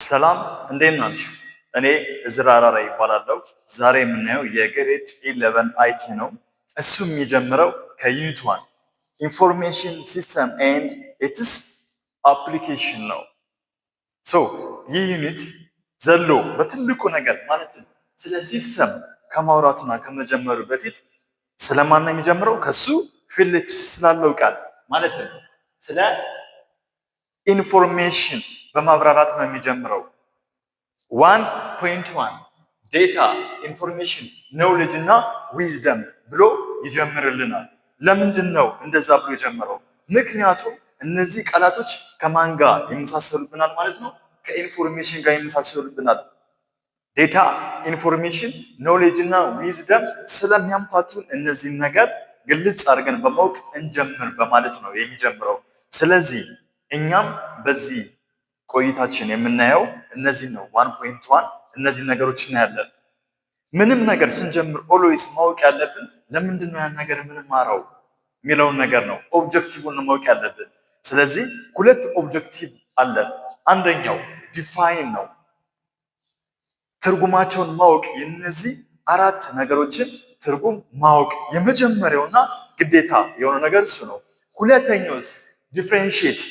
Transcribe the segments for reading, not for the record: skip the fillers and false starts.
ሰላም፣ እንዴት ናችሁ? እኔ እዝራ አራራ ይባላለሁ። ዛሬ የምናየው የ grade 11 IT ነው። እሱ የሚጀምረው ከ unit 1 information system and its application ነው። So ይህ unit ዘሎ በትልቁ ነገር ማለትም ስለ system ከማውራቱና ከመጀመሩ በፊት ስለማን ነው የሚጀምረው? ከሱ ፊት ለፊት ስላለው ቃል ማለትም ስለ information በማብራራት ነው የሚጀምረው። 1.1 data፣ information፣ knowledge እና wisdom ብሎ ይጀምርልናል። ለምንድን ነው እንደዛ ብሎ የጀመረው? ምክንያቱም እነዚህ ቃላቶች ከማን ጋር ይመሳሰሉብናል ማለት ነው? ከ information ጋር ይመሳሰሉብናል። Data፣ information፣ knowledge እና wisdom ስለሚያምታቱን እነዚህን ነገር ግልጽ አድርገን በማወቅ እንጀምር በማለት ነው የሚጀምረው። ስለዚህ እኛም በዚህ ቆይታችን የምናየው እነዚህን ነው። 1.1 እነዚህን ነገሮች እናያለን። ምንም ነገር ስንጀምር always ማወቅ ያለብን ለምንድን ነው ያን ነገር የምንማረው የሚለውን ነገር ነው። Objective ን ነው ማወቅ ያለብን። ስለዚህ ሁለት objective አለን። አንደኛው define ነው፣ ትርጉማቸውን ማወቅ፣ የነዚህ አራት ነገሮችን ትርጉም ማወቅ የመጀመሪያውና ግዴታ የሆነ ነገር እሱ ነው። ሁለተኛውስ differentiate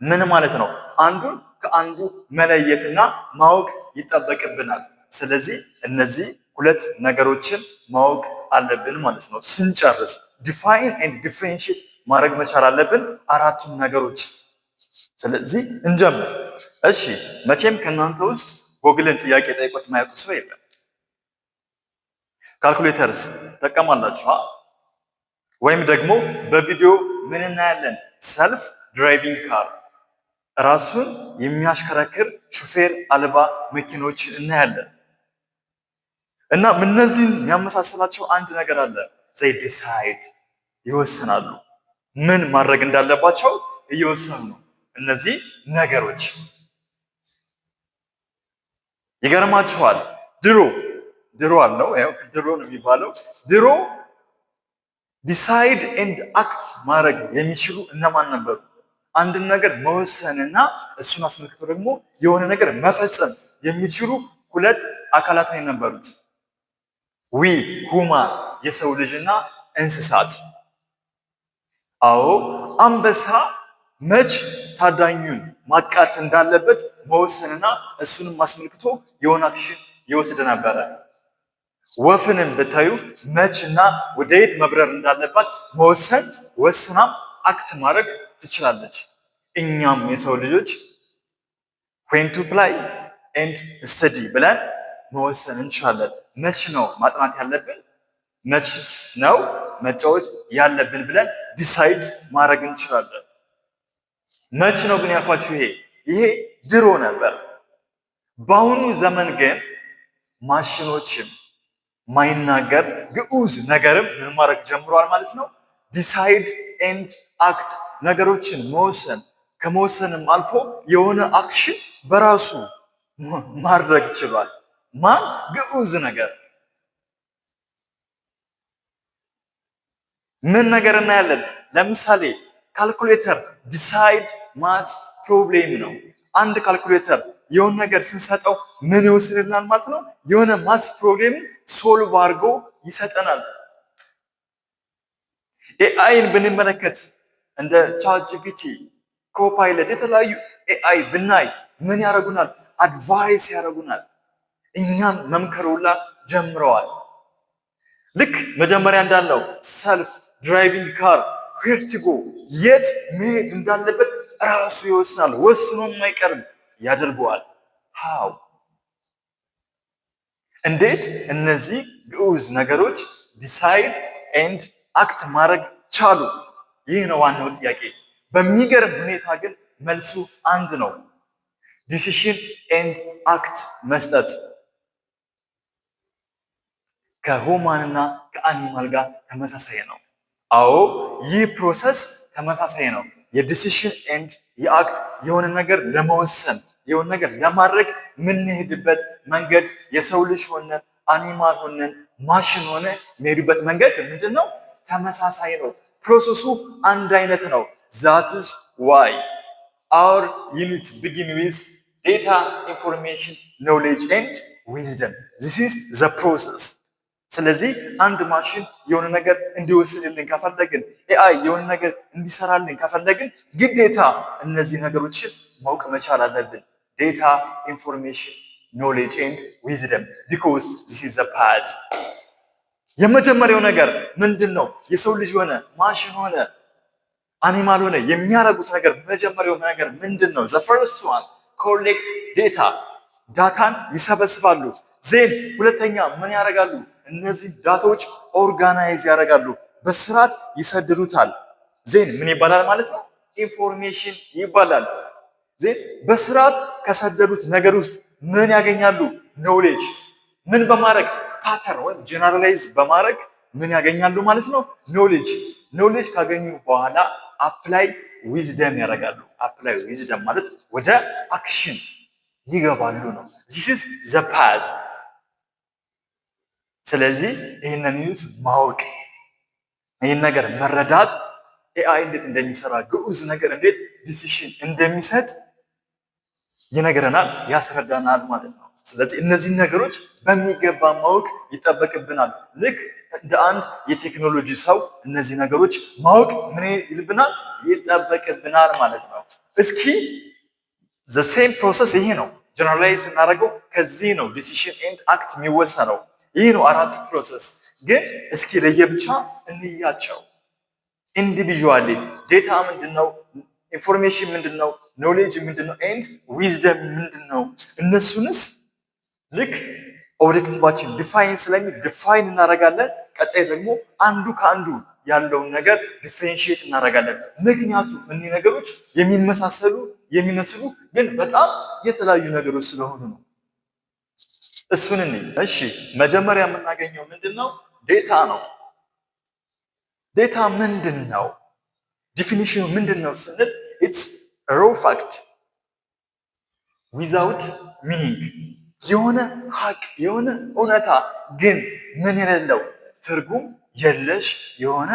ምን ማለት ነው? አንዱን ከአንዱ መለየትና ማወቅ ይጠበቅብናል። ስለዚህ እነዚህ ሁለት ነገሮችን ማወቅ አለብን ማለት ነው። ስንጨርስ define and differentiate ማድረግ መቻል አለብን አራቱን ነገሮች። ስለዚህ እንጀምር። እሺ፣ መቼም ከእናንተ ውስጥ ጎግልን ጥያቄ ጠይቆት የማያውቅ ሰው የለም። Calculators ትጠቀማላችሁ? ወይም ደግሞ በቪዲዮ ምን እናያለን? Self driving car፣ ራሱን የሚያሽከረክር ሹፌር አልባ መኪኖች እናያለን። እና እነዚህን የሚያመሳስላቸው አንድ ነገር አለ። They decide፣ ይወስናሉ። ምን ማድረግ እንዳለባቸው እየወሰኑ ነው። እነዚህ ነገሮች ይገርማችኋል። ድሮ ድሮ አለው፣ ያው ድሮ ነው የሚባለው። ድሮ decide and act ማድረግ የሚችሉ እነማን ነበሩ? አንድን ነገር መወሰንና እሱን አስመልክቶ ደግሞ የሆነ ነገር መፈጸም የሚችሉ ሁለት አካላት ነው የነበሩት። We human፣ የሰው ልጅና እንስሳት። አዎ፣ አንበሳ መች ታዳኙን ማጥቃት እንዳለበት መወሰንና እሱንም አስመልክቶ የሆነ action ይወስድ ነበረ። ወፍንም ብታዩ መችና ወደ የት መብረር እንዳለባት መወሰን፣ ወስናም act ማድረግ ትችላለች። እኛም የሰው ልጆች when to play and study ብለን መወሰን እንችላለን። መች ነው ማጥናት ያለብን፣ መች ነው መጫወት ያለብን ብለን decide ማድረግ እንችላለን። መች ነው ግን ያልኳችሁ ይሄ ድሮ ነበር። በአሁኑ ዘመን ግን ማሽኖችም ማይናገር ግዑዝ ነገርም ምን ማድረግ ጀምሯል ማለት ነው። Decide and act፣ ነገሮችን መወሰን፣ ከመወሰንም አልፎ የሆነ action በራሱ ማድረግ ችሏል። ማን? ግዑዝ ነገር። ምን ነገር እናያለን? ለምሳሌ calculator decide math problem ነው። አንድ ካልኩሌተር የሆነ ነገር ስንሰጠው ምን ይወስንልናል ማለት ነው? የሆነ math problem solve አድርጎ ይሰጠናል። AI ን ብንመለከት እንደ ChatGPT፣ Copilot፣ የተለያዩ AI ብናይ ምን ያደርጉናል? Advice ያደርጉናል። እኛን መምከር ሁላ ጀምረዋል። ልክ መጀመሪያ እንዳለው self driving car where to go፣ የት መሄድ እንዳለበት ራሱ ይወስናል። ወስኖም አይቀርም፣ ያደርገዋል። How፣ እንዴት እነዚህ ግዑዝ ነገሮች decide and act ማድረግ ቻሉ? ይህ ነው ዋናው ጥያቄ። በሚገርም ሁኔታ ግን መልሱ አንድ ነው። Decision and act መስጠት ከ human እና ከ animal ጋር ተመሳሳይ ነው። አዎ፣ ይህ process ተመሳሳይ ነው። የ decision and የ act፣ የሆነ ነገር ለመወሰን፣ የሆነ ነገር ለማድረግ የምንሄድበት መንገድ የሰው ልጅ ሆነ፣ animal ሆነን፣ ማሽን ሆነ የሚሄዱበት መንገድ ምንድን ነው? ተመሳሳይ ነው። Process ኡ አንድ አይነት ነው። That's why our unit begin with Data, information, knowledge and wisdom. This is the process። ስለዚህ አንድ ማሽን የሆነ ነገር እንዲወስንልን ከፈለግን፣ AI የሆነ ነገር እንዲሰራልን ከፈለግን ግዴታ እነዚህ ነገሮችን ማወቅ መቻል አለብን። Data, information, knowledge and wisdom, because this is the path። የመጀመሪያው ነገር ምንድን ነው? የሰው ልጅ ሆነ ማሽን ሆነ animal ሆነ የሚያደርጉት ነገር መጀመሪያው ነገር ምንድን ነው? The first one, collect data፣ ዳታን ይሰበስባሉ። Then ሁለተኛ ምን ያደርጋሉ? እነዚህ ዳታዎች organize ያደርጋሉ፣ በስርዓት ይሰድሩታል። Then ምን ይባላል ማለት ነው? Information ይባላል። Then በስርዓት ከሰደዱት ነገር ውስጥ ምን ያገኛሉ? Knowledge። ምን በማድረግ? Pattern ወይም generalize በማድረግ ምን ያገኛሉ ማለት ነው? Knowledge። Knowledge ካገኙ በኋላ apply wisdom ያደርጋሉ። Apply wisdom ማለት ወደ action ይገባሉ ነው። This is the path። ስለዚህ ይህንን ዩዝ ማወቅ፣ ይህን ነገር መረዳት AI እንዴት እንደሚሰራ፣ ግዑዝ ነገር እንዴት decision እንደሚሰጥ ይነግረናል፣ ያስረዳናል ማለት ነው። ስለዚህ እነዚህን ነገሮች በሚገባ ማወቅ ይጠበቅብናል። ልክ እንደ አንድ የቴክኖሎጂ ሰው እነዚህ ነገሮች ማወቅ ምን ይልብናል? ይጠበቅብናል ማለት ነው። እስኪ the same process ይሄ ነው። Generalize ስናደርገው ከዚህ ነው decision and act የሚወሰነው። ይህ ነው አራቱ process። ግን እስኪ ለየብቻ እንያቸው። Individually data ምንድን ነው? Information ምንድን ነው? Knowledge ምንድን ነው? And wisdom ምንድን ነው? እነሱንስ ልክ objective ኣችን define ስለሚል define እናደርጋለን። ቀጣይ ደግሞ አንዱ ከአንዱ ያለውን ነገር differentiate እናደርጋለን። ምክንያቱም እኒህ ነገሮች የሚመሳሰሉ የሚመስሉ ግን በጣም የተለያዩ ነገሮች ስለሆኑ ነው። እሱን እንይ። እሺ፣ መጀመሪያ የምናገኘው ምንድን ነው? Data ነው። Data ምንድን ነው? Definition ኑ ምንድን ነው ስንል it's raw fact without meaning፣ የሆነ ሀቅ፣ የሆነ እውነታ ግን ምን የሌለው፣ ትርጉም የለሽ የሆነ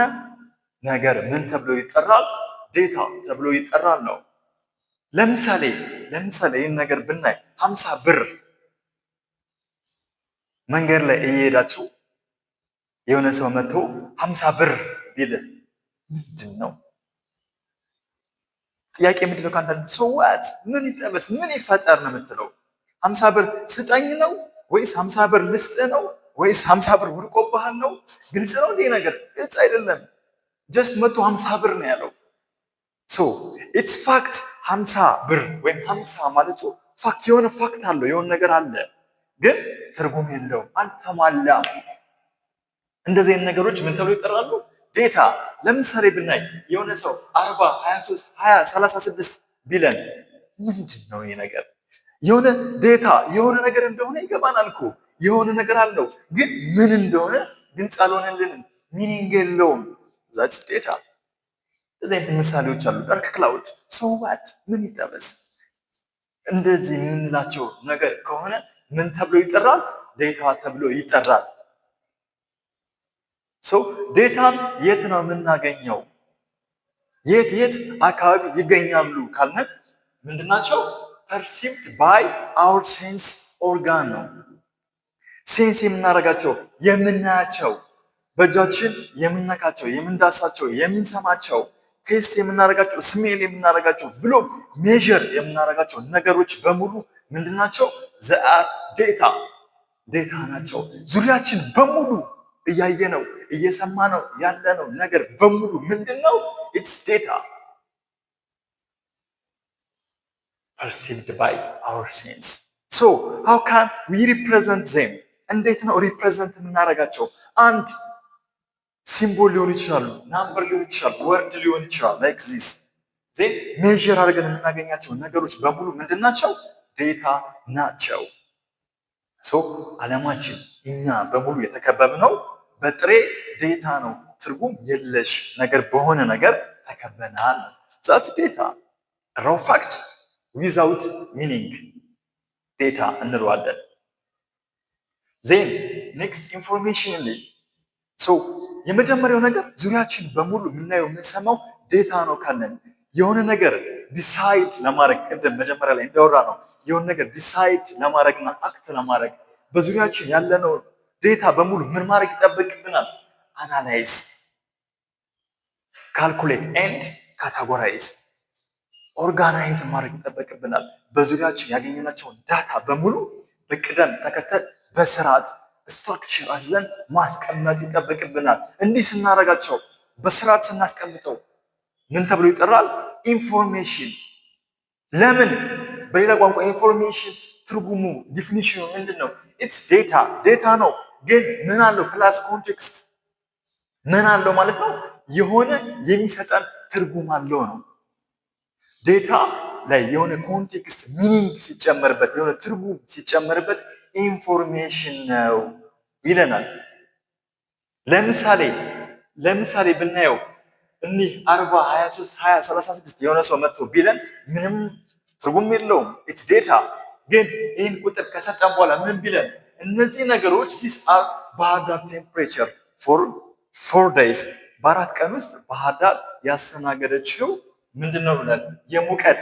ነገር ምን ተብሎ ይጠራል? Data ተብሎ ይጠራል ነው። ለምሳሌ ይህን ነገር ብናይ 50 ብር መንገድ ላይ እየሄዳችሁ የሆነ ሰው መጥቶ 50 ብር ቢልህ ምንድን ነው ጥያቄ? ምንድን ነው? ከአንዳንድ ሰው what ምን ይጠበስ፣ ምን ይፈጠር ነው የምትለው? 50 ብር ስጠኝ ነው ወይስ 50 ብር ልስጥ ነው ወይስ 50 ብር ወድቆብሃል ነው? ግልጽ ነው እንዴ ነገር? ግልጽ አይደለም። Just መቶ 50 ብር ነው ያለው። So it's fact። 50 ብር ወይም 50 ማለቱ fact፣ የሆነ fact አለው፣ የሆነ ነገር አለ፣ ግን ትርጉም የለውም፣ አልተሟላም። እንደዚህ አይነት ነገሮች ምን ተብሎ ይጠራሉ? Data። ለምሳሌ ብናይ የሆነ ሰው 40፣ 23፣ 20፣ 36 ቢለን ምንድን ነው ይህ ነገር? የሆነ data የሆነ ነገር እንደሆነ ይገባናል እኮ፣ የሆነ ነገር አለው፣ ግን ምን እንደሆነ ግልጽ አልሆነልንም። Meaning የለውም። That's data። እንደዚህ አይነት ምሳሌዎች አሉ። Dark cloud, so what? ምን ይጠበስ? እንደዚህ የምንላቸው ነገር ከሆነ ምን ተብሎ ይጠራል? Data ተብሎ ይጠራል። So data ን የት ነው የምናገኘው? የት የት አካባቢ ይገኛሉ ካልን ምንድናቸው? Perceived by our sense organ ነው። Sense የምናደርጋቸው፣ የምናያቸው፣ በእጃችን የምንነካቸው፣ የምንዳሳቸው፣ የምንሰማቸው፣ taste የምናደርጋቸው፣ smell የምናደርጋቸው ብሎ measure የምናደርጋቸው ነገሮች በሙሉ ምንድናቸው? They are data፣ data ናቸው። ዙሪያችን በሙሉ እያየነው እየሰማነው ያለነው ነገር በሙሉ ምንድን ነው? It's data perceived by our sense. So how can we represent them? እንዴት ነው represent የምናደርጋቸው? አንድ symbol ሊሆን ይችላሉ፣ number ሊሆን ይችላል፣ word ሊሆን ይችላል። Like this, then measure አድርገን የምናገኛቸው ነገሮች በሙሉ ምንድን ናቸው? Data ናቸው። So ዓለማችን እኛ በሙሉ የተከበብነው በጥሬ data ነው። ትርጉም የለሽ ነገር በሆነ ነገር ተከበናል። That's data, raw fact without meaning data እንለዋለን። Then next information ላይ so የመጀመሪያው ነገር ዙሪያችን በሙሉ የምናየው የምንሰማው data ነው ካለን የሆነ ነገር decide ለማድረግ፣ ቅድም መጀመሪያ ላይ እንዳወራነው፣ የሆነ ነገር decide ለማድረግና act ለማድረግ በዙሪያችን ያለነው data በሙሉ ምን ማድረግ ይጠበቅብናል? Analyze፣ calculate and categorize፣ organize ማድረግ ይጠበቅብናል። በዙሪያችን ያገኘናቸውን data በሙሉ በቅደም ተከተል በስርዓት structure አስይዘን ማስቀመጥ ይጠበቅብናል። እንዲህ ስናደርጋቸው፣ በስርዓት ስናስቀምጠው ምን ተብሎ ይጠራል? Information። ለምን በሌላ ቋንቋ information ትርጉሙ definition ኑ ምንድን ነው? It's data፣ data ነው። ግን ምን አለው? Plus context ምን አለው ማለት ነው? የሆነ የሚሰጠን ትርጉም አለው ነው። Data ላይ የሆነ context meaning ሲጨመርበት፣ የሆነ ትርጉም ሲጨመርበት information ነው ይለናል። ለምሳሌ ብናየው እኒህ 40፣ 23፣ 20፣ 36 የሆነ ሰው መጥቶ ቢለን ምንም ትርጉም የለውም። It's data። ግን ይህን ቁጥር ከሰጠን በኋላ ምን ቢለን፣ እነዚህ ነገሮች these are ባህር ዳር temperature for 4 days፣ በ4 ቀን ውስጥ ባህር ዳር ያስተናገደችው ምንድን ነው ብለን፣ የሙቀት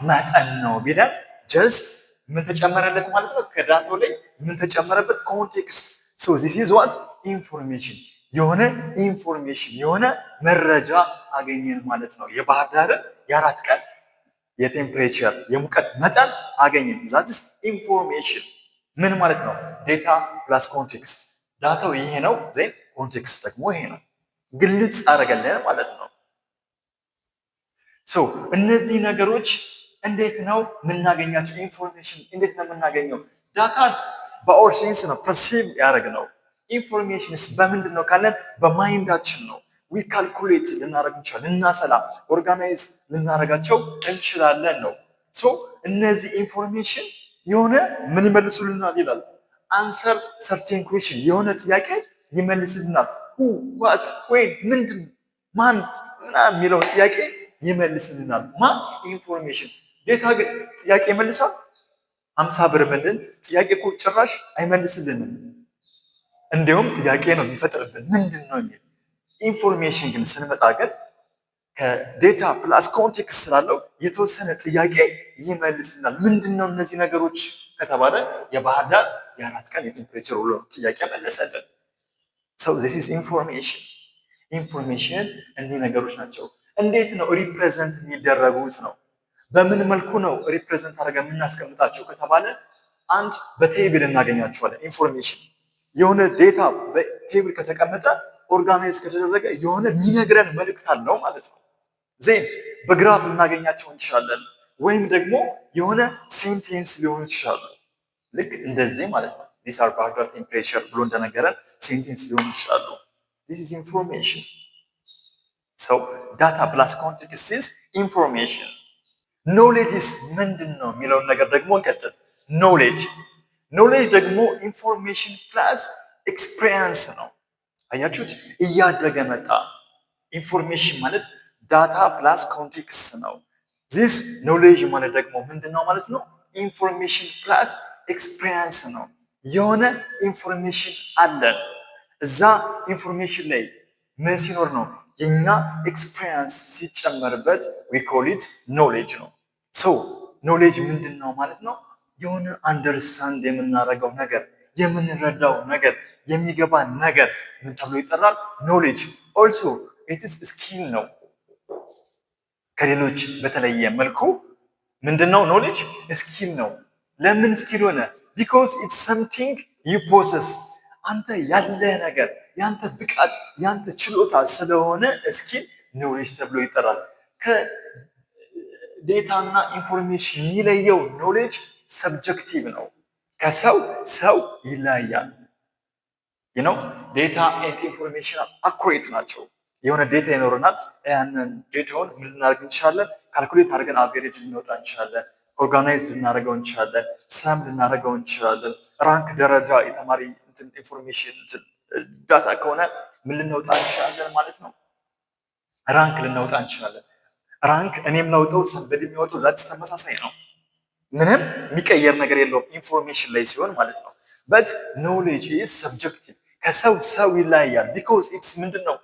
መጠን ነው ቢለን just ምን ተጨመረለት ማለት ነው? ከ data ው ላይ ምን ተጨመረበት? Context። So this is what? Information። የሆነ information፣ የሆነ መረጃ አገኘን ማለት ነው። የባህር ዳርን የ4 ቀን የ temperature፣ የሙቀት መጠን አገኘን። That's information። ምን ማለት ነው? Data plus context። Data ው ይሄ ነው፣ then context ደግሞ ይሄ ነው። ግልጽ አደረገልን ማለት ነው። So እነዚህ ነገሮች እንዴት ነው የምናገኛቸው? Information እንዴት ነው የምናገኘው? Data ን በ our sense ነው perceive ያደረግነው። Information ስ በምንድን ነው ካለን በ mind ኣችን ነው። We calculate ልናደርግ እንችላለን፣ ልናሰላ፣ organize ልናደርጋቸው እንችላለን ነው። So እነዚህ information የሆነ ምን ይመልሱልናል ይላል። Answer certain question፣ የሆነ ጥያቄ ይመልስልናል። Who፣ what፣ when፣ ምንድን፣ ማን ምናምን የሚለውን ጥያቄ ይመልስልናል። ማ? Information። Data ግን ጥያቄ ይመልሳል? 50 ብር ምንድን ጥያቄ እኮ ጭራሽ አይመልስልንም። እንዲሁም ጥያቄ ነው የሚፈጥርብን፣ ምንድን ነው የሚል። Information ግን ስንመጣ ግን ከ data plus context ስላለው የተወሰነ ጥያቄ ይመልስልናል። ምንድን ነው እነዚህ ነገሮች ከተባለ የባህር ዳር የ4 ቀን የ temperature ውሎ ጥያቄ መለሰልን። So this is information። Information እኒህ ነገሮች ናቸው። እንዴት ነው represent የሚደረጉት ነው? በምን መልኩ ነው represent አድርገን የምናስቀምጣቸው ከተባለ አንድ በ table እናገኛቸዋለን። Information የሆነ data በ table ከተቀመጠ፣ organize ከተደረገ የሆነ የሚነግረን መልእክት አለው ማለት ነው። Then በ graph ልናገኛቸው እንችላለን፣ ወይም ደግሞ የሆነ sentence ሊሆኑ ይችላሉ። ልክ እንደዚህ ማለት ነው። These are ባህር ዳር temperature ብሎ እንደነገረን sentence ሊሆኑ ይችላሉ። This is information። So data plus context is information። Knowledge ስ ምንድን ነው የሚለውን ነገር ደግሞ እንቀጥል። Knowledge ደግሞ information plus experience ነው። አያችሁት? እያደገ መጣ። Information ማለት data plus context ነው። This knowledge ማለት ደግሞ ምንድን ነው ማለት ነው? Information plus experience ነው። የሆነ information አለን። እዛ information ላይ ምን ሲኖር ነው? የኛ experience ሲጨመርበት we call it knowledge ነው። So knowledge ምንድን ነው ማለት ነው? የሆነ understand የምናደርገው ነገር፣ የምንረዳው ነገር፣ የሚገባን ነገር ምን ተብሎ ይጠራል? Knowledge። Also it's skill ነው። ከሌሎች በተለየ መልኩ ምንድን ነው knowledge? Skill ነው። ለምን skill ሆነ? Because it's something you possess፣ አንተ ያለህ ነገር፣ ያንተ ብቃት፣ ያንተ ችሎታ ስለሆነ skill knowledge ተብሎ ይጠራል። ከ data እና information የሚለየው knowledge subjective ነው። ከሰው ሰው ይለያያል። Data and information accurate ናቸው። የሆነ data ይኖረናል። ያንን data ውን ምን ልናደርግ እንችላለን? Calculate አድርገን average ልንወጣ እንችላለን። Organize ልናደርገው እንችላለን። Sum ልናደርገው እንችላለን። Rank ደረጃ የተማሪ information data ከሆነ ምን ልናወጣ እንችላለን ማለት ነው? Rank ልናወጣ እንችላለን። Rank እኔም ላውጠው somebody የሚያወጣው that's ተመሳሳይ ነው። ምንም የሚቀየር ነገር የለውም information ላይ ሲሆን ማለት ነው። But knowledge is subjective፣ ከሰው ሰው ይለያያል። Because it's ምንድን ነው?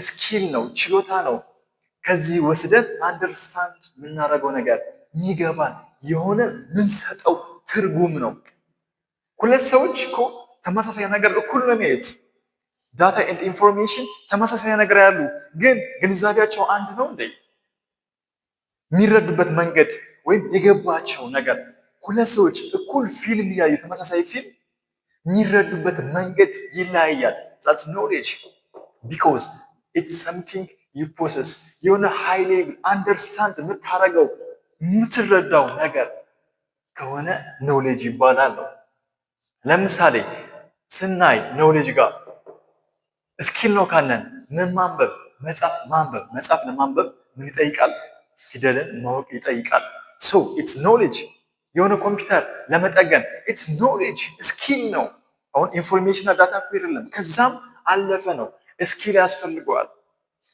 Skill ነው፣ ችሎታ ነው። ከዚህ ወስደን understand የምናደርገው ነገር፣ የሚገባን የሆነ ምንሰጠው ትርጉም ነው። ሁለት ሰዎች እኮ ተመሳሳይ ነገር እኩል ነው የሚያዩት። Data and information ተመሳሳይ ነገር ያሉ ግን ግንዛቤያቸው አንድ ነው እንዴ? የሚረዱበት መንገድ ወይም የገባቸው ነገር፣ ሁለት ሰዎች እኩል ፊልም እያዩ ተመሳሳይ ፊልም የሚረዱበት መንገድ ይለያያል። That's knowledge because it's something you possess፣ የሆነ high level understand የምታደርገው፣ የምትረዳው ነገር ከሆነ knowledge ይባላል ነው። ለምሳሌ ስናይ knowledge ጋር skill ነው ካለን ምን ማንበብ፣ መጻፍ፣ ማንበብ፣ መጻፍ ለማንበብ ምን ይጠይቃል? ፊደልን ማወቅ ይጠይቃል። So it's knowledge። የሆነ ኮምፒውተር ለመጠገን it's knowledge፣ skill ነው። አሁን information እና data እኮ አይደለም፣ ከዛም አለፈ ነው። Skill ያስፈልገዋል።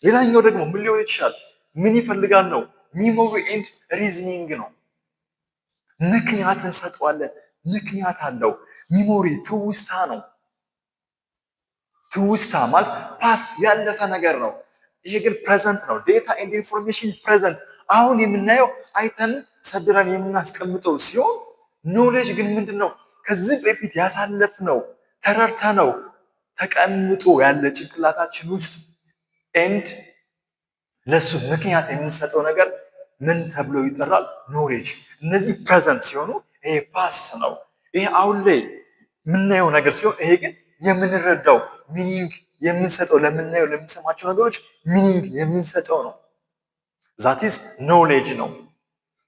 ሌላኛው ደግሞ ምን ሊሆን ይችላል? ምን ይፈልጋል ነው? Memory and reasoning ነው። ምክንያት እንሰጠዋለን። ምክንያት አለው። Memory ትውስታ ነው። ትውስታ ማለት past ያለፈ ነገር ነው። ይሄ ግን present ነው። Data and information present፣ አሁን የምናየው፣ አይተን ሰድረን የምናስቀምጠው ሲሆን knowledge ግን ምንድን ነው? ከዚህ በፊት ያሳለፍነው፣ ተረድተነው ተቀምጦ ያለ ጭንቅላታችን ውስጥ and ለሱ ምክንያት የምንሰጠው ነገር ምን ተብሎ ይጠራል? Knowledge። እነዚህ present ሲሆኑ ይሄ past ነው። ይሄ አሁን ላይ የምናየው ነገር ሲሆን ይሄ ግን የምንረዳው፣ meaning የምንሰጠው፣ ለምናየው ለምንሰማቸው ነገሮች meaning የምንሰጠው ነው። That is knowledge ነው።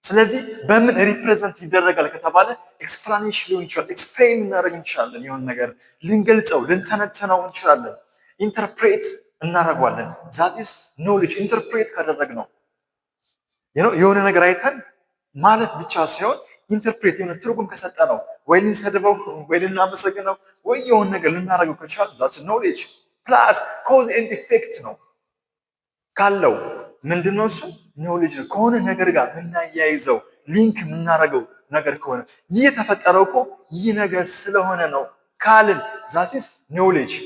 ስለዚህ በምን represent ይደረጋል ከተባለ explanation ሊሆን ይችላል። Explain ልናደርግ እንችላለን። የሆነ ነገር ልንገልጸው፣ ልንተነተነው እንችላለን። Interpret እናደርገዋለን። That is knowledge። Interpret ካደረግነው፣ የሆነ ነገር አይተን ማለፍ ብቻ ሳይሆን interpret የሆነ ትርጉም ከሰጠነው፣ ወይ ልንሰድበው ወይ ልናመሰግነው ወይ የሆነ ነገር ልናደርገው ከቻል that's knowledge። Plus cause and effect ነው ካለው ምንድነው እሱ? Knowledge ነው። ከሆነ ነገር ጋር የምናያይዘው፣ link የምናደርገው ነገር ከሆነ፣ ይህ የተፈጠረው እኮ ይህ ነገር ስለሆነ ነው ካልን that is knowledge።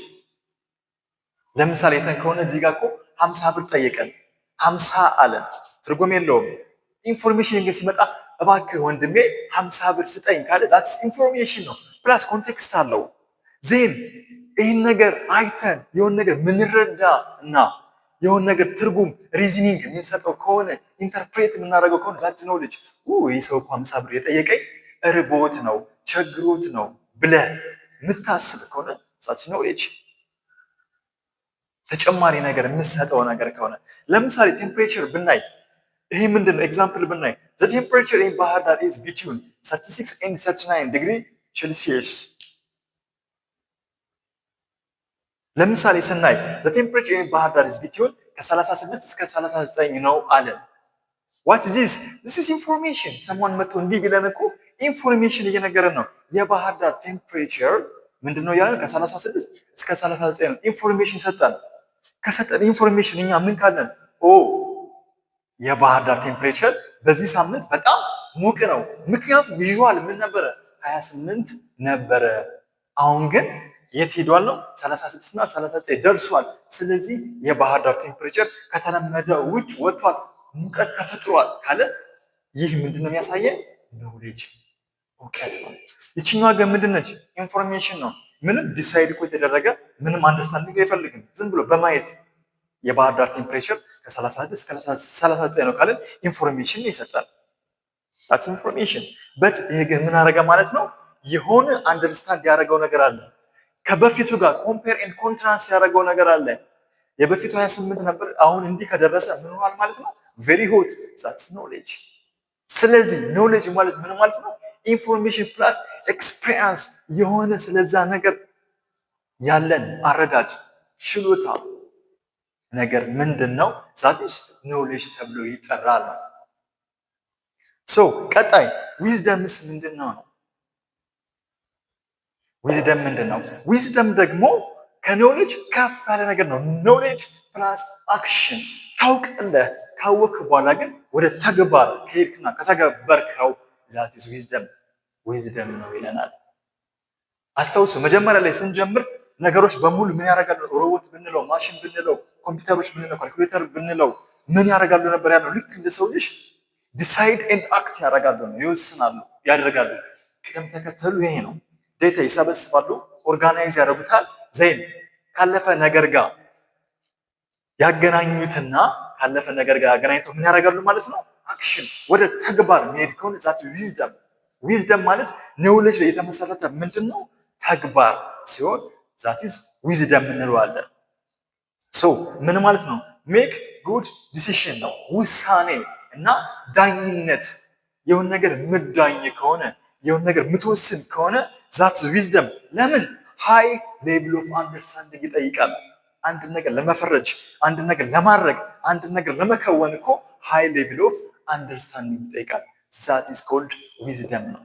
ለምሳሌ ተን ከሆነ እዚህ ጋር እኮ 50 ብር ጠየቀን፣ 50 አለን፣ ትርጉም የለውም። Information ግን ሲመጣ እባክህ ወንድሜ 50 ብር ስጠኝ ካለ that's information ነው። Plus context አለው። Then ይህን ነገር አይተን የሆነ ነገር ምንረዳ እና የሆነ ነገር ትርጉም reasoning የምንሰጠው ከሆነ፣ interpret የምናደርገው ከሆነ that's knowledge። ይህ ሰው እኮ 50 ብር የጠየቀኝ እርቦት ነው፣ ቸግሮት ነው ብለህ የምታስብ ከሆነ that's knowledge። ተጨማሪ ነገር የምንሰጠው ነገር ከሆነ፣ ለምሳሌ temperature ብናይ ይሄ ምንድን ነው? Example ብናይ the temperature in ባህር ዳር is between 36 and 39 degree Celsius። ለምሳሌ ስናይ the temperature in ባህር ዳር is between ከ36 እስከ 39 ነው አለን። What this? This is information። Someone መጥቶ እንዲህ ቢለን እኮ information እየነገረን ነው። የባህር ዳር temperature ምንድን ነው እያለን? ከ36 እስከ 39 ነው። Information ሰጠን። ከሰጠን information እኛ ምን ካለን፣ ኦ የባህር ዳር temperature በዚህ ሳምንት በጣም ሙቅ ነው። ምክንያቱም usual ምን ነበረ? 28 ነበረ። አሁን ግን የት ሄዷል ነው? 36 እና 39 ደርሷል። ስለዚህ የባህር ዳር temperature ከተለመደ ውጭ ወጥቷል፣ ሙቀት ተፈጥሯል ካለ ይህ ምንድን ነው የሚያሳየን? Knowledge፣ እውቀት ነው። ይችኛዋ ግን ምንድን ነች? Information ነው። ምንም decide እኮ የተደረገ፣ ምንም understanding አይፈልግም። ዝም ብሎ በማየት የባህር ዳር temperature ከ36 እስከ 39 ነው ካለን information ይሰጣል። That's information, but ይሄ ግን ምን አደረገ ማለት ነው? የሆነ understand ያደረገው ነገር አለ። ከበፊቱ ጋር compare and contrast ያደረገው ነገር አለ። የበፊቱ 28 ነበር፣ አሁን እንዲህ ከደረሰ ምን ሆኗል ማለት ነው? Very hot። That's knowledge። ስለዚህ knowledge ማለት ምን ማለት ነው? Information plus experience፣ የሆነ ስለዛ ነገር ያለን አረዳድ፣ ችሎታ ነገር ምንድን ነው? That is knowledge ተብሎ ይጠራል። So ቀጣይ wisdom ስ ምንድን ነው ነው? Wisdom ምንድን ነው? Wisdom ደግሞ ከ knowledge ከፍ ያለ ነገር ነው። Knowledge plus action። ታውቃለህ። ካወቅክ በኋላ ግን ወደ ተግባር ከሄድክና ከተገበርከው that is wisdom፣ wisdom ነው ይለናል። አስታውሱ፣ መጀመሪያ ላይ ስንጀምር ነገሮች በሙሉ ምን ያደርጋሉ? ሮቦት ብንለው፣ ማሽን ብንለው፣ ኮምፒውተሮች ብንለው፣ ካልኩሌተር ብንለው፣ ምን ያደርጋሉ ነበር ያለው? ልክ እንደ ሰው ልጅ decide and act ያደርጋሉ ነው፣ ይወስናሉ፣ ያደርጋሉ። ቅደም ተከተሉ ይሄ ነው። Data ይሰበስባሉ፣ organize ያደርጉታል። Then ካለፈ ነገር ጋር ያገናኙትና ካለፈ ነገር ጋር ያገናኝተው ምን ያደርጋሉ ማለት ነው? Action ወደ ተግባር የሚሄድ ከሆነ that wisdom። Wisdom ማለት knowledge ላይ የተመሰረተ ምንድን ነው? ተግባር ሲሆን that is wisdom እንለዋለን። So ምን ማለት ነው? Make good decision ነው፣ ውሳኔ እና ዳኝነት። የሆነ ነገር ምዳኝ ከሆነ፣ የሆነ ነገር ምትወስን ከሆነ that wisdom። ለምን? High level of understanding ይጠይቃል። አንድ ነገር ለመፈረጅ፣ አንድ ነገር ለማድረግ፣ አንድ ነገር ለመከወን እኮ high level of understanding ይጠይቃል። That is called wisdom ነው።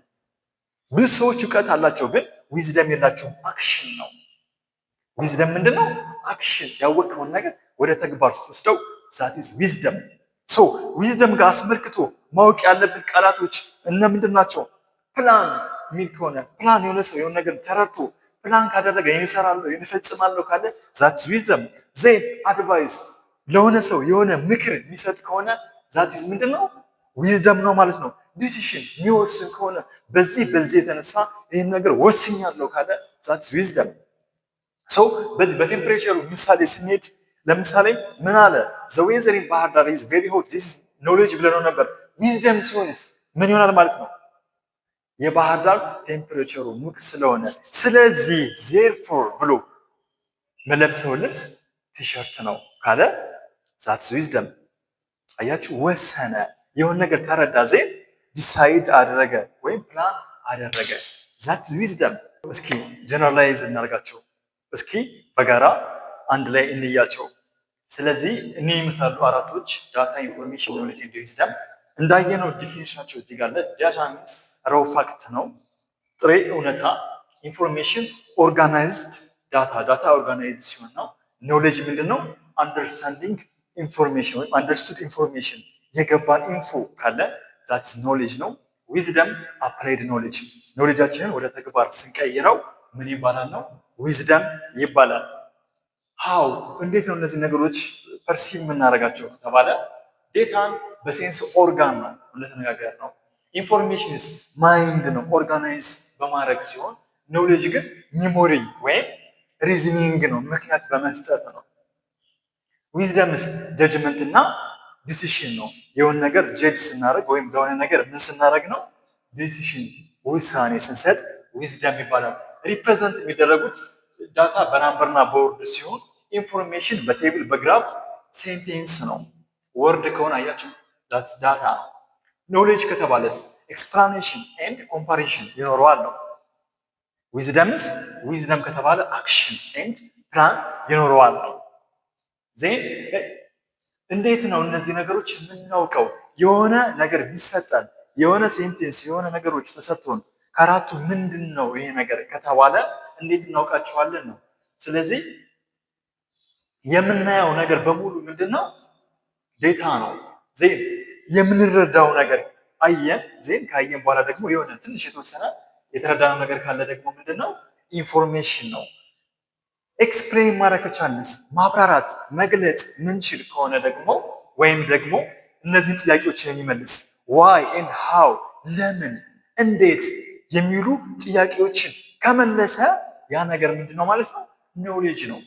ብዙ ሰዎች እውቀት አላቸው፣ ግን wisdom የላቸውም። Action ነው። Wisdom ምንድን ነው? Action፣ ያወቅከውን ነገር ወደ ተግባር ስትወስደው that is wisdom። So wisdom ጋር አስመልክቶ ማወቅ ያለብን ቃላቶች እነ ምንድን ናቸው? ፕላን የሚል ከሆነ፣ ፕላን የሆነ ሰው የሆነ ነገር ተረድቶ ፕላን ካደረገ፣ ይህን እሰራለሁ፣ ይህን እፈጽማለሁ ካለ that wisdom። Then advice፣ ለሆነ ሰው የሆነ ምክር የሚሰጥ ከሆነ that is ምንድን ነው? Wisdom ነው ማለት ነው። Decision የሚወስን ከሆነ፣ በዚህ በዚህ የተነሳ ይህን ነገር ወስኛለሁ ካለ that wisdom። So በዚህ በ temperature ኡ ምሳሌ ስንሄድ ለምሳሌ ምን አለ? "The weather in ባህር ዳር is very hot." This knowledge ብለነው ነበር። Wisdom ሲሆንስ ምን ይሆናል ማለት ነው? የባህር ዳር temperature ኡ ሙቅ ስለሆነ ስለዚህ therefore ብሎ መለብሰው ልብስ ቲሸርት ነው ካለ that's wisdom። አያችሁ፣ ወሰነ፣ የሆነ ነገር ተረዳ፣ then decide አደረገ ወይም ፕላን አደረገ። That's wisdom። እስኪ generalize እናደርጋቸው። እስኪ በጋራ አንድ ላይ እንያቸው። ስለዚህ እኒህ ይመስላሉ አራቶች data፣ information፣ knowledge and wisdom። እንዳየነው definition ኣቸው እዚህ ጋር አለ። Data means raw fact ነው፣ ጥሬ እውነታ። Information organized data፣ data organized ሲሆን ነው። Knowledge ምንድን ነው? Understanding information ወይም understood information፣ የገባን info ካለ that's knowledge ነው። Wisdom applied knowledge፣ knowledge ኣችንን ወደ ተግባር ስንቀይረው ምን ይባላል ነው? Wisdom ይባላል። How፣ እንዴት ነው እነዚህ ነገሮች perceive የምናደርጋቸው ከተባለ data ን በ sense organ ነው እንደተነጋገርነው። Informations mind ነው፣ organize በማድረግ ሲሆን knowledge ግን memory ወይም reasoning ነው፣ ምክንያት በመስጠት ነው። Wisdoms judgment እና decision ነው። የሆነ ነገር judge ስናደርግ ወይም ለሆነ ነገር ምን ስናደርግ ነው? Decision፣ ውሳኔ ስንሰጥ wisdom ይባላል። Represent የሚደረጉት data በ number ና በ word ሲሆን information በ table፣ በ graph፣ sentence ነው። Word ከሆነ አያችሁ data ነው። Knowledge ከተባለስ explanation and comparison ይኖረዋል ነው። Wisdoms፣ wisdom ከተባለ action and plan ይኖረዋል ነው። Then እንዴት ነው እነዚህ ነገሮች የምናውቀው? የሆነ ነገር ቢሰጠን፣ የሆነ sentence፣ የሆነ ነገሮች ተሰጥቶን ከአራቱ ምንድን ነው ይሄ ነገር ከተባለ እንዴት እናውቃቸዋለን ነው። ስለዚህ የምናየው ነገር በሙሉ ምንድን ነው? Data ነው። Then የምንረዳው ነገር አየን። Then ካየን በኋላ ደግሞ የሆነ ትንሽ የተወሰነ የተረዳነው ነገር ካለ ደግሞ ምንድን ነው? Information ነው። Explain ማድረግ ከቻልንስ፣ ማብራራት መግለጽ ምንችል ከሆነ ደግሞ ወይም ደግሞ እነዚህን ጥያቄዎችን የሚመልስ why and how፣ ለምን፣ እንዴት የሚሉ ጥያቄዎችን ከመለሰ ያ ነገር ምንድን ነው ማለት ነው? Knowledge ነው።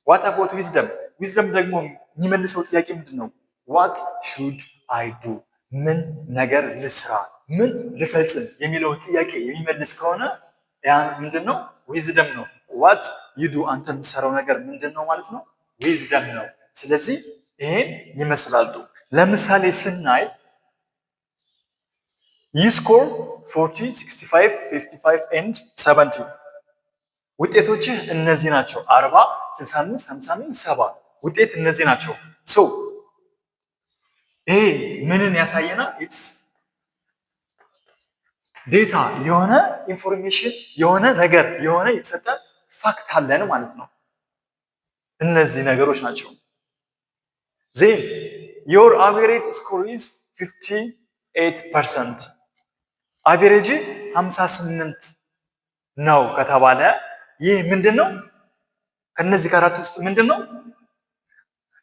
What about wisdom? Wisdom ደግሞ የሚመልሰው ጥያቄ ምንድን ነው? What should I do፣ ምን ነገር ልስራ፣ ምን ልፈጽም የሚለውን ጥያቄ የሚመልስ ከሆነ ያ ምንድን ነው? Wisdom ነው። What you do፣ አንተ የምትሰራው ነገር ምንድን ነው ማለት ነው? Wisdom ነው። ስለዚህ ይሄን ይመስላሉ። ለምሳሌ ስናይ you score 40፣ 65፣ 55 and 70፣ ውጤቶችህ እነዚህ ናቸው። 40፣ 65፣ 55፣ 70 ውጤት እነዚህ ናቸው። So ይሄ ምንን ያሳየናል? It's data፣ የሆነ information፣ የሆነ ነገር፣ የሆነ የተሰጠ fact አለን ማለት ነው። እነዚህ ነገሮች ናቸው። Then your average score is 58%፣ average 58 ነው ከተባለ ይህ ምንድን ነው? ከነዚህ ከአራት ውስጥ ምንድን ነው?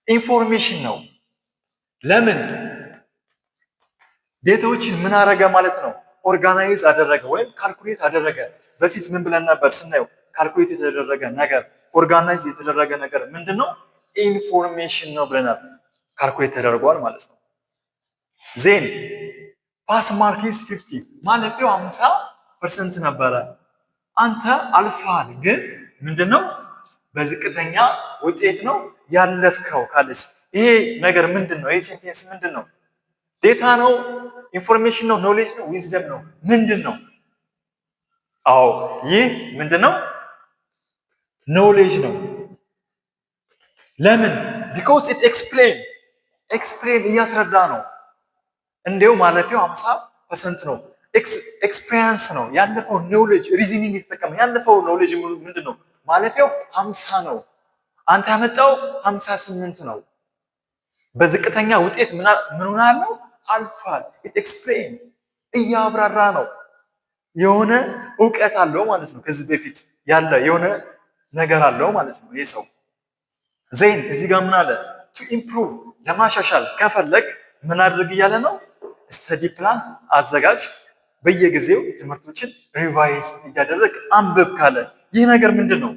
Information ነው። ለምን data ዎችን ምን አረገ ማለት ነው? Organize አደረገ ወይም calculate አደረገ። በፊት ምን ብለን ነበር ስናየው? Calculate የተደረገ ነገር፣ organize የተደረገ ነገር ምንድን ነው? Information ነው ብለናል። Calculate ተደርጓል ማለት ነው። Then pass mark is 50፣ ማለፊያው 50% ነበረ። አንተ አልፈሃል፣ ግን ምንድነው በዝቅተኛ ውጤት ነው ያለፍከው ካለስ ይሄ ነገር ምንድን ነው? ይሄ sentence ምንድን ነው? Data ነው? Information ነው? Knowledge ነው? Wisdom ነው? ምንድን ነው? አዎ፣ ይህ ምንድን ነው? Knowledge ነው። ለምን? Because it explain እያስረዳ ነው። እንዲው ማለፊያው 50% ነው። Experience ነው ያለፈው፣ knowledge reasoning የተጠቀመ ያለፈው knowledge ምንድን ነው? ማለፊያው 50 ነው። አንተ ያመጣው 58 ነው። በዝቅተኛ ውጤት ምን ሆናል ነው? አልፏል። It explain እያብራራ ነው። የሆነ እውቀት አለው ማለት ነው። ከዚህ በፊት ያለ የሆነ ነገር አለው ማለት ነው ይህ ሰው። Then እዚህ ጋር ምን አለ? To improve፣ ለማሻሻል ከፈለግ ምን አድርግ እያለ ነው? Study plan አዘጋጅ፣ በየጊዜው ትምህርቶችን revise እያደረግ አንብብ ካለ ይህ ነገር ምንድን ነው?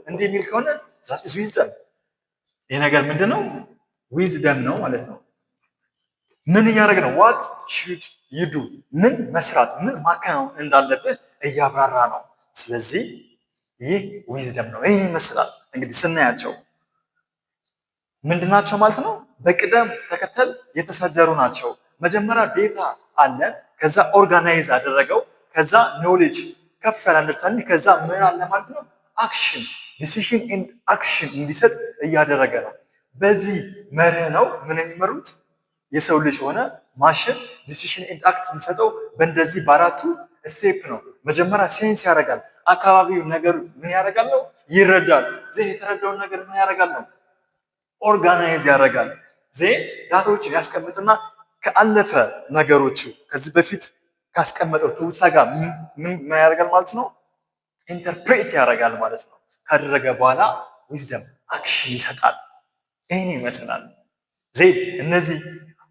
እንዲህ የሚል ከሆነ that is wisdom። ይህ ነገር ምንድን ነው? Wisdom ነው ማለት ነው። ምን እያደረገ ነው? What should you do፣ ምን መስራት፣ ምን ማከናወን እንዳለብህ እያብራራ ነው። ስለዚህ ይህ wisdom ነው። ይህን ይመስላል። እንግዲህ ስናያቸው ምንድናቸው ማለት ነው? በቅደም ተከተል የተሰደሩ ናቸው። መጀመሪያ data አለ፣ ከዛ organize አደረገው፣ ከዛ knowledge ከፍ ያለ understanding፣ ከዛ ምን አለ ማለት ነው? Action፣ decision and action እንዲሰጥ እያደረገ ነው። በዚህ መርህ ነው ምን የሚመሩት፣ የሰው ልጅ ሆነ ማሽን decision and act የሚሰጠው በእንደዚህ በአራቱ step ነው። መጀመሪያ sense ያደርጋል። አካባቢው ነገር ምን ያደርጋል ነው? ይረዳል። Then የተረዳውን ነገር ምን ያደርጋል ነው? Organize ያደርጋል። Then data ዎችን ያስቀምጥና ከአለፈ ነገሮቹ ከዚህ በፊት ካስቀመጠው ትውስታ ጋር ምን ያደርጋል ማለት ነው? Interpret ያደርጋል ማለት ነው። ካደረገ በኋላ wisdom action ይሰጣል። ይህን ይመስላል። Then እነዚህ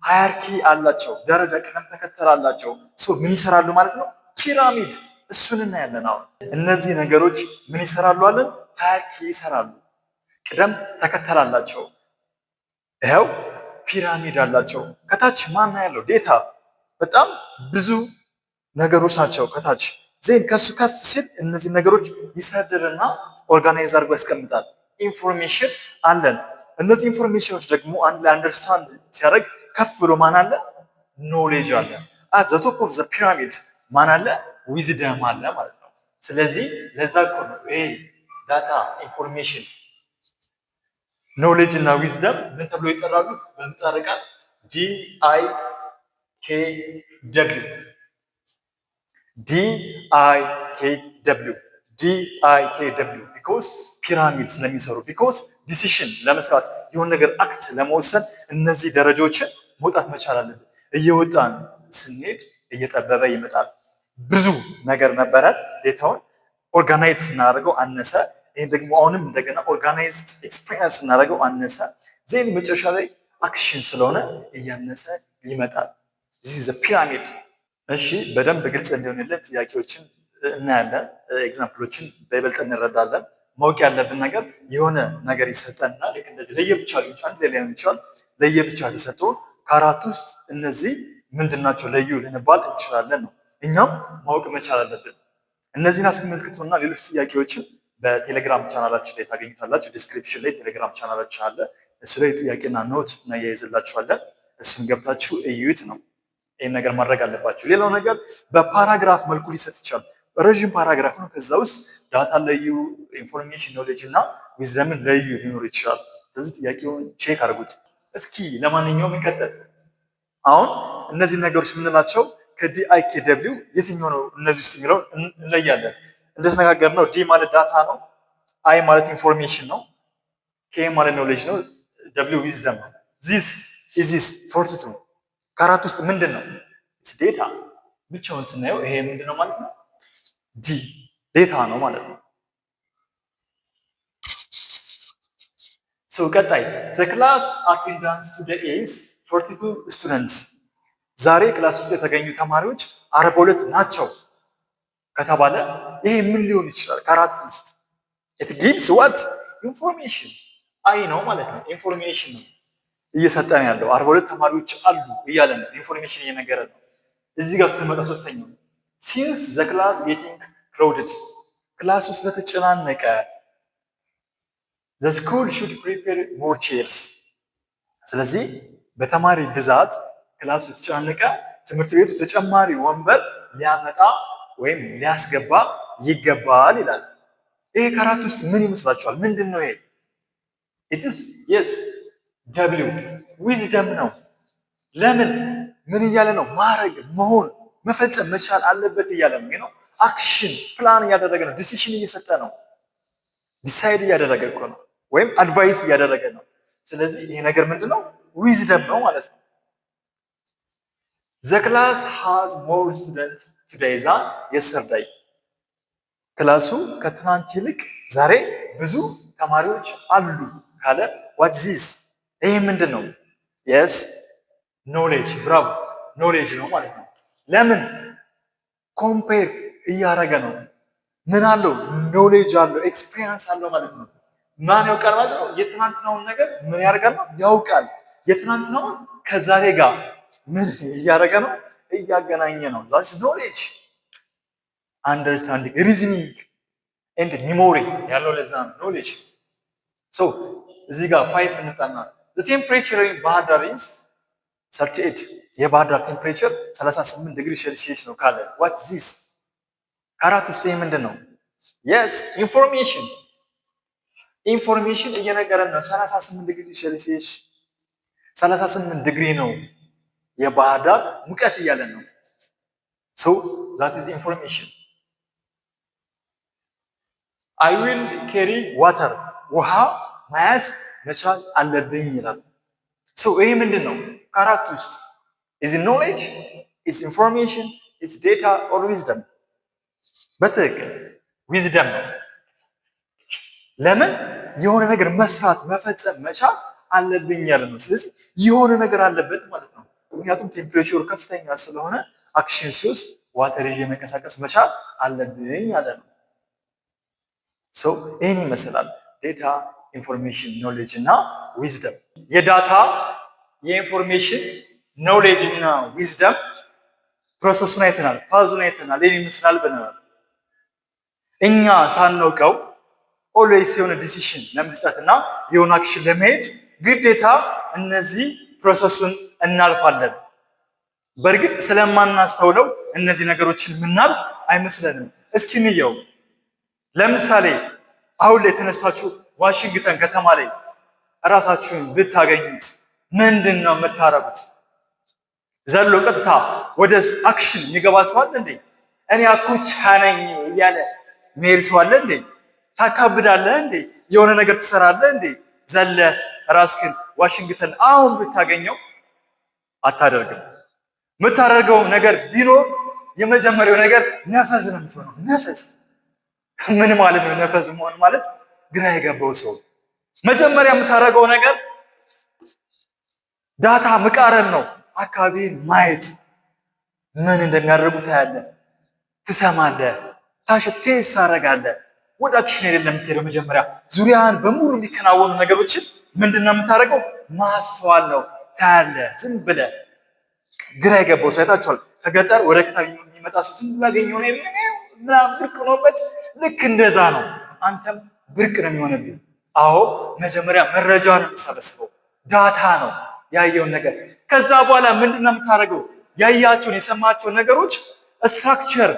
hierarchy አላቸው፣ ደረጃ ቅደም ተከተል አላቸው። So ምን ይሰራሉ ማለት ነው? Pyramid፣ እሱን እናያለን። አሁን እነዚህ ነገሮች ምን ይሰራሉ አለን? Hierarchy ይሰራሉ፣ ቅደም ተከተል አላቸው። ይኸው pyramid አላቸው። ከታች ማን ያለው? Data፣ በጣም ብዙ ነገሮች ናቸው ከታች። Then ከሱ ከፍ ሲል እነዚህ ነገሮች ይሰድርና organize አድርጎ ያስቀምጣል። Information አለን። እነዚህ information ኖች ደግሞ አንድ ላይ understand ሲያደርግ ከፍ ብሎ ማን አለ? Knowledge አለ። At the top of the pyramid ማን አለ? Wisdom አለ ማለት ነው። ስለዚህ ለዛ እኮ ነው ይሄ data፣ information፣ knowledge እና wisdom ምን ተብሎ ይጠራሉ? በምህጻረ ቃል DIKW፣ DIKW፣ DIKW፣ because pyramid ስለሚሰሩ፣ because decision ለመስራት፣ የሆነ ነገር act ለመወሰን እነዚህ ደረጃዎችን መውጣት መቻል አለብን። እየወጣን ስንሄድ እየጠበበ ይመጣል። ብዙ ነገር ነበረ፣ data ውን organize ስናደርገው አነሰ። ይህን ደግሞ አሁንም እንደገና organized experience ስናደርገው አነሰ። Then መጨረሻ ላይ action ስለሆነ እያነሰ ይመጣል። This the pyramid። እሺ፣ በደንብ ግልጽ እንዲሆንልን ጥያቄዎችን እናያለን፣ example ኦችን በይበልጥ እንረዳለን። ማወቅ ያለብን ነገር የሆነ ነገር ይሰጠንና ልክ እንደዚህ ለየብቻ ሊሆን አንድ ላይ ሊሆን ይችላል። ለየብቻ ተሰጥቶ ከአራት ውስጥ እነዚህ ምንድን ናቸው ለዩ ልንባል እንችላለን ነው። እኛም ማወቅ መቻል አለብን። እነዚህን አስመልክቶና ሌሎች ጥያቄዎችን በቴሌግራም ቻናላችን ላይ ታገኙታላችሁ። Description ላይ ቴሌግራም ቻናላችን አለ። እሱ ላይ ጥያቄና note እናያይዝላችኋለን። እሱን ገብታችሁ እዩት ነው። ይህን ነገር ማድረግ አለባችሁ። ሌላው ነገር በ paragraph መልኩ ሊሰጥ ይችላል። ረዥም paragraph ነው። ከዛ ውስጥ data ለዩ፣ information፣ knowledge እና wisdom ን ለዩ ሊኖር ይችላል። ስለዚህ ጥያቄውን check አድርጉት። እስኪ ለማንኛውም እንቀጥል። አሁን እነዚህ ነገሮች የምንላቸው ከ DIKW የትኛው ነው እነዚህ ውስጥ የሚለውን እንለያለን። እንደተነጋገርነው D ማለት data ነው። I ማለት information ነው። K ማለት knowledge ነው። W wisdom ነው። This is 42 ከአራት ውስጥ ምንድን ነው? Data። ብቻውን ስናየው ይሄ ምንድን ነው ማለት ነው? D data ነው ማለት ነው። So ቀጣይ፣ the class attendance today is 42 students፣ ዛሬ class ውስጥ የተገኙ ተማሪዎች 42 ናቸው ከተባለ ይሄ ምን ሊሆን ይችላል? ከአራት ውስጥ it gives what? Information። አይ ነው ማለት ነው። Information ነው እየሰጠን ያለው። 42 ተማሪዎች አሉ እያለ ነው። Information እየነገረ ነው። እዚህ ጋር ስንመጣ ሶስተኛው፣ since the class getting crowded፣ class ኡ ስለተጨናነቀ the school should prepare more chairs። ስለዚህ በተማሪ ብዛት class ኡ የተጨናነቀ ትምህርት ቤቱ ተጨማሪ ወንበር ሊያመጣ ወይም ሊያስገባ ይገባል ይላል። ይሄ ከአራት ውስጥ ምን ይመስላችኋል? ምንድን ነው ይሄ? It's, yes, W፣ wisdom ነው። ለምን? ምን እያለ ነው? ማድረግ፣ መሆን፣ መፈጸም መቻል አለበት እያለ ነው። Action plan እያደረገ ነው። Decision እየሰጠ ነው። Decide እያደረገ እኮ ነው፣ ወይም advice እያደረገ ነው። ስለዚህ ይሄ ነገር ምንድን ነው? Wisdom ነው ማለት ነው። The class has more student today than yesterday። Class ኡ ከትናንት ይልቅ ዛሬ ብዙ ተማሪዎች አሉ ካለ what this? ይሄ ምንድን ነው? Yes, knowledge። Bravo፣ knowledge ነው ማለት ነው። ለምን? Compare እያደረገ ነው። ምን አለው? Knowledge አለው፣ experience አለው ማለት ነው። ማን ያውቃል ማለት ነው? የትናንትናውን ነገር ምን ያደርጋል ነው? ያውቃል። የትናንትናውን ከዛሬ ጋር ምን እያደረገ ነው? እያገናኘ ነው። That's knowledge፣ understanding፣ reasoning and memory ያለው ለዛ ነው knowledge። So እዚህ ጋር five እንጣና፣ the temperature in ባህር ዳር is 38፣ የባህር ዳር temperature 38 ዲግሪ ሴልሲየስ ነው ካለ what this? ከአራት ውስጥ ይሄ ምንድን ነው? Yes, information። Information እየነገረን ነው። 38 ዲግሪ ሴልሲየስ፣ 38 ዲግሪ ነው የባህር ዳር ሙቀት እያለን ነው። So that is information። I will carry water፣ ውሃ መያዝ መቻል አለብኝ ይላል። So ይሄ ምንድን ነው? ከአራት ውስጥ is knowledge፣ is information፣ is data or wisdom? በትክክል wisdom ነው። ለምን? የሆነ ነገር መስራት መፈጸም መቻል አለብኝ ያለ ነው። ስለዚህ የሆነ ነገር አለበት ማለት ነው። ምክንያቱም temperature ኡ ከፍተኛ ስለሆነ action ሲወስድ water ይዤ መንቀሳቀስ መቻል አለብኝ ያለ ነው። So ይህን ይመስላል data፣ information፣ knowledge እና wisdom። የ data፣ የ information፣ knowledge እና wisdom process ኡን አይተናል፣ path ኡን አይተናል። ይህን ይመስላል ብለናል። እኛ ሳናውቀው always የሆነ decision ለመስጠት እና የሆነ action ለመሄድ ግዴታ እነዚህ process ኡን እናልፋለን። በእርግጥ ስለማናስተውለው እነዚህ ነገሮችን የምናልፍ አይመስለንም። እስኪ እንየው። ለምሳሌ አሁን ላይ ተነስታችሁ ዋሽንግተን ከተማ ላይ እራሳችሁን ብታገኙት ምንድን ነው የምታረጉት? ዘሎ ቀጥታ ወደ action የሚገባ ሰው አለ እንዴ? እኔ አኩቻ ነኝ እያለ መሄድ ሰው አለ እንዴ? ታካብዳለህ እንዴ? የሆነ ነገር ትሰራለህ እንዴ? ዘለ ራስክን ዋሽንግተን አሁን ብታገኘው አታደርግም። የምታደርገው ነገር ቢኖር የመጀመሪያው ነገር ነፈዝ ነው የምትሆነው። ነፈዝ ምን ማለት ነው? ነፈዝ መሆን ማለት ግራ የገባው ሰው። መጀመሪያ የምታደርገው ነገር data መቃረን ነው። አካባቢን ማየት፣ ምን እንደሚያደርጉ ታያለህ፣ ትሰማለህ፣ taste ታደርጋለህ። ወደ action አይደለም የምትሄደው። መጀመሪያ ዙሪያን በሙሉ የሚከናወኑ ነገሮችን ምንድን ነው የምታደርገው? ማስተዋል ነው። ታያለህ። ዝም ብለህ ግራ የገባው ሰው አይታችኋል። ከገጠር ወደ ከተማ የሚመጣ ሰው ዝም ብሎ ያገኘው ነው ምናምን ብርቅ ሆኖበት፣ ልክ እንደዛ ነው። አንተም ብርቅ ነው የሚሆንብህ። አዎ፣ መጀመሪያ መረጃ ነው የምትሰበስበው፣ data ነው ያየውን ነገር። ከዛ በኋላ ምንድን ነው የምታደርገው? ያያቸውን የሰማቸውን ነገሮች structure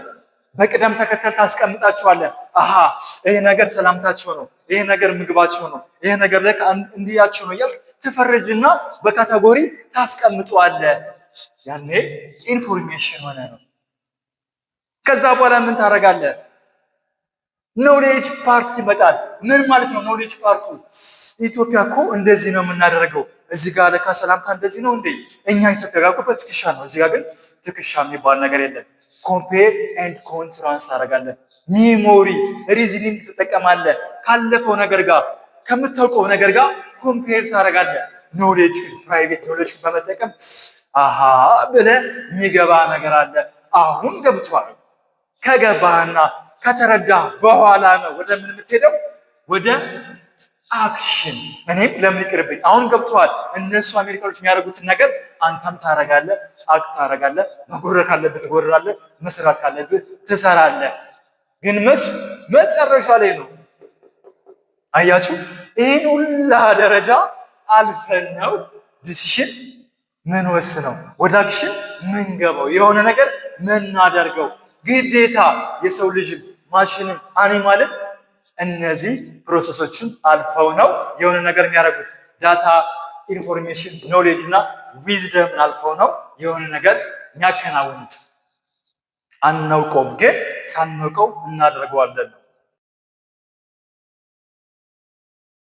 በቅደም ተከተል ታስቀምጣቸዋለህ። አሃ፣ ይሄ ነገር ሰላምታቸው ነው፣ ይሄ ነገር ምግባቸው ነው፣ ይሄ ነገር ለካ እንዲያቸው ነው እያልክ ትፈርጅና በ category ታስቀምጠዋለህ። ያኔ information ሆነ ነው። ከዛ በኋላ ምን ታደርጋለህ? Knowledge part ይመጣል። ምን ማለት ነው knowledge part ኡ? ኢትዮጵያ እኮ እንደዚህ ነው የምናደርገው። እዚህ ጋር ለካ ሰላምታ እንደዚህ ነው እንዴ? እኛ ኢትዮጵያ ጋር እኮ በትከሻ ነው። እዚህ ጋር ግን ትከሻ የሚባል ነገር የለም። Compare and contrast ታደርጋለህ። Memory፣ reasoning ትጠቀማለህ። ካለፈው ነገር ጋር፣ ከምታውቀው ነገር ጋር compare ታደርጋለህ። Knowledge፣ private knowledge በመጠቀም አሃ ብለህ የሚገባ ነገር አለ። አሁን ገብቷል። ከገባህና ከተረዳህ በኋላ ነው ወደ ምን የምትሄደው? ወደ action። እኔም ለምን ይቅርብኝ? አሁን ገብቶሃል። እነሱ አሜሪካኖች የሚያደርጉትን ነገር አንተም ታረጋለህ፣ act ታረጋለህ። መጎረር ካለብህ ትጎርራለህ፣ መስራት ካለብህ ትሰራለህ። ግን መች መጨረሻ ላይ ነው። አያችሁ፣ ይህን ሁላ ደረጃ አልፈን ነው decision ምን ወስነው ወደ action ምን ገባው የሆነ ነገር ምናደርገው። ግዴታ የሰው ልጅም ማሽንም animal ም እነዚህ process ኦችን አልፈው ነው የሆነ ነገር የሚያደርጉት። Data፣ information፣ knowledge እና wisdom ን አልፈው ነው የሆነ ነገር የሚያከናውኑት። አናውቀውም፣ ግን ሳናውቀው እናደርገዋለን ነው።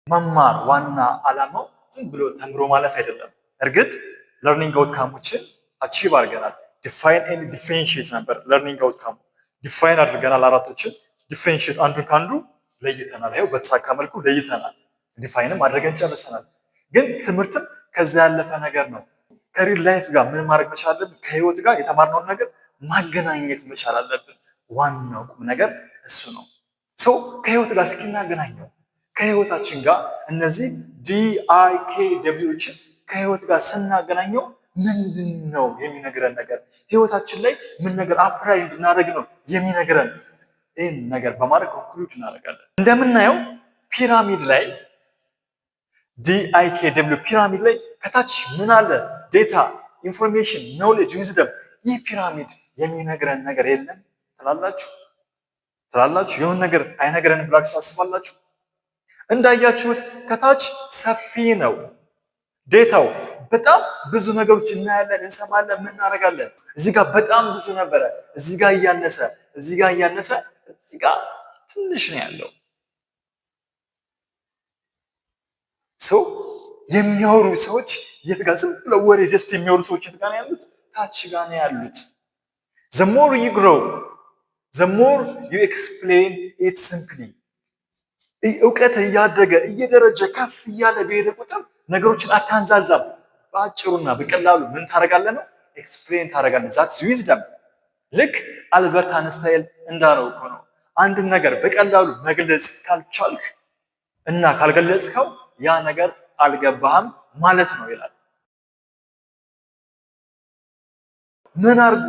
መማር ዋና ዓላማው ዝም ብሎ ተምሮ ማለፍ አይደለም። እርግጥ learning outcome ኦችን achieve አድርገናል። Define and differentiate ነበር learning outcome ኡ። Define አድርገናል አራቶችን፣ differentiate አንዱን ከአንዱ ለይተናል። ይኸው በተሳካ መልኩ ለይተናል። Define ም አድርገን ጨርሰናል። ግን ትምህርትም ከዛ ያለፈ ነገር ነው። ከ real life ጋር ምን ማድረግ መቻል አለብን? ከህይወት ጋር የተማርነውን ነገር ማገናኘት መቻል አለብን። ዋናው ቁም ነገር እሱ ነው። So ከህይወት ጋር እስኪናገናኘው ከህይወታችን ጋር እነዚህ DIKW ዎችን ከህይወት ጋር ስናገናኘው ምንድን ነው የሚነግረን ነገር? ህይወታችን ላይ ምን ነገር apply እንድናደርግ ነው የሚነግረን? ይህን ነገር በማድረግ conclude እናደርጋለን። እንደምናየው ፒራሚድ ላይ DIKW ፒራሚድ ላይ ከታች ምን አለ? Data፣ information፣ knowledge፣ wisdom። ይህ ፒራሚድ የሚነግረን ነገር የለም ትላላችሁ? የሆነ ነገር አይነግረንም ብላችሁ ታስባላችሁ? እንዳያችሁት ከታች ሰፊ ነው data ው። በጣም ብዙ ነገሮች እናያለን፣ እንሰማለን፣ ምን እናደርጋለን። እዚህ ጋር በጣም ብዙ ነበረ። እዚህ ጋር እያነሰ፣ እዚህ ጋር እያነሰ፣ እዚህ ጋር ትንሽ ነው ያለው። ሰው የሚያወሩ ሰዎች የት ጋር፣ ዝም ብለው ወሬ just የሚያወሩ ሰዎች የት ጋር ነው ያሉት? ታች ጋር ነው ያሉት። The more you grow, the more you explain it simply። እውቀት እያደገ እየደረጀ ከፍ እያለ በሄደ ቁጥር ነገሮችን አታንዛዛም። በአጭሩና በቀላሉ ምን ታደርጋለህ ነው፣ explain ታደርጋለህ። That's wisdom። ልክ አልበርት አንስታይን እንዳለው እኮ ነው። አንድን ነገር በቀላሉ መግለጽ ካልቻልክ እና ካልገለጽከው ያ ነገር አልገባህም ማለት ነው ይላል። ምን አድርጉ?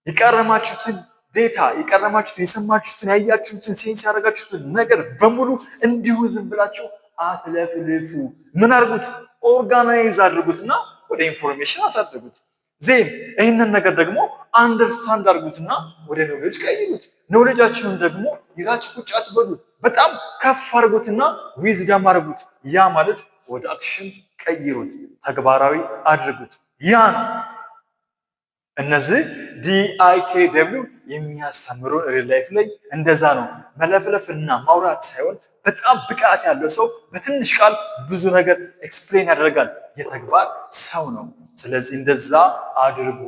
የቀረማችሁትን data፣ የቀረማችሁትን፣ የሰማችሁትን፣ ያያችሁትን፣ sense ያደረጋችሁትን ነገር በሙሉ እንዲሁ ዝም ብላችሁ አትለፍልፉ። ምን አድርጉት? Organize አድርጉትና ወደ information አሳድጉት። Then ይህንን ነገር ደግሞ understand አድርጉትና ወደ knowledge ቀይሩት። Knowledge ኣችሁን ደግሞ ይዛችሁ ቁጭ አትበሉ። በጣም ከፍ አድርጉትና wisdom አድርጉት። ያ ማለት ወደ action ቀይሩት፣ ተግባራዊ አድርጉት። ያ ነው እነዚህ DIKW የሚያስተምሩ። Real life ላይ እንደዛ ነው። መለፍለፍ እና ማውራት ሳይሆን በጣም ብቃት ያለው ሰው በትንሽ ቃል ብዙ ነገር explain ያደርጋል። የተግባር ሰው ነው። ስለዚህ እንደዛ አድርጉ።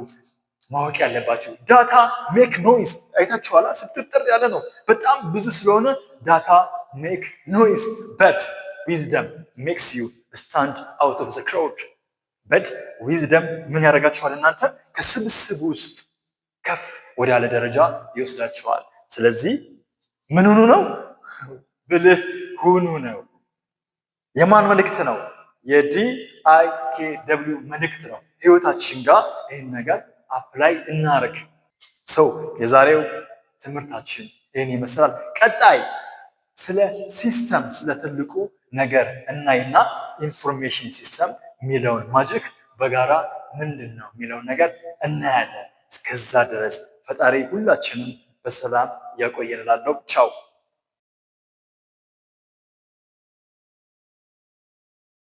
ማወቅ ያለባችሁ data make noise አይታችኋላ። ስትጥር ያለ ነው። በጣም ብዙ ስለሆነ data make noise, but wisdom makes you stand out of the crowd። But wisdom ምን ያደርጋችኋል? እናንተ ከስብስብ ውስጥ ከፍ ወዳለ ደረጃ ይወስዳችኋል። ስለዚህ ምን ሁኑ ነው? ብልህ ሁኑ ነው። የማን መልእክት ነው? የ DIKW መልእክት ነው። ህይወታችን ጋር ይህን ነገር apply እናርግ። So የዛሬው ትምህርታችን ይህን ይመስላል። ቀጣይ ስለ system፣ ስለ ትልቁ ነገር እናይና information system የሚለውን magic በጋራ ምንድን ነው የሚለውን ነገር እናያለን። እስከዛ ድረስ ፈጣሪ ሁላችንም በሰላም ያቆየን እላለሁ። ቻው።